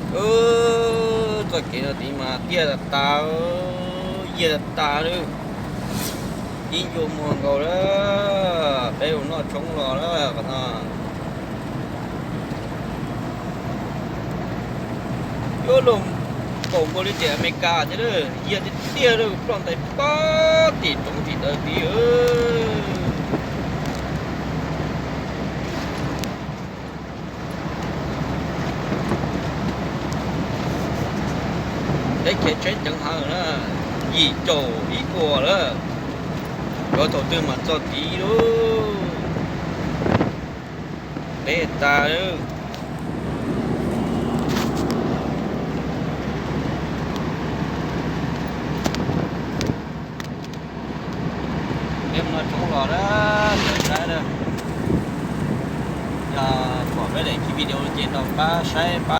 Txoj kev no tid mas tiaj tas tas, yiag tas tas lawm. Ib ncua muag nkaus lawm, peb mus noj tshoob los lawm qhov no. Yuav luag npaum nkaus li tim Amelikas thiab lawm, yiag tiag tiag lawm, ploj ntais pob tim roob tim taw tid. Teb chaws tsheb ceev heev na, yim caum ib puas lawm, yuav thaum twg mas txog tid lauj. Deb tas lawm. Peb mus noj tshoob los na, sawv daws saib na. Yog pom peb daim video ces nrog pab saib pab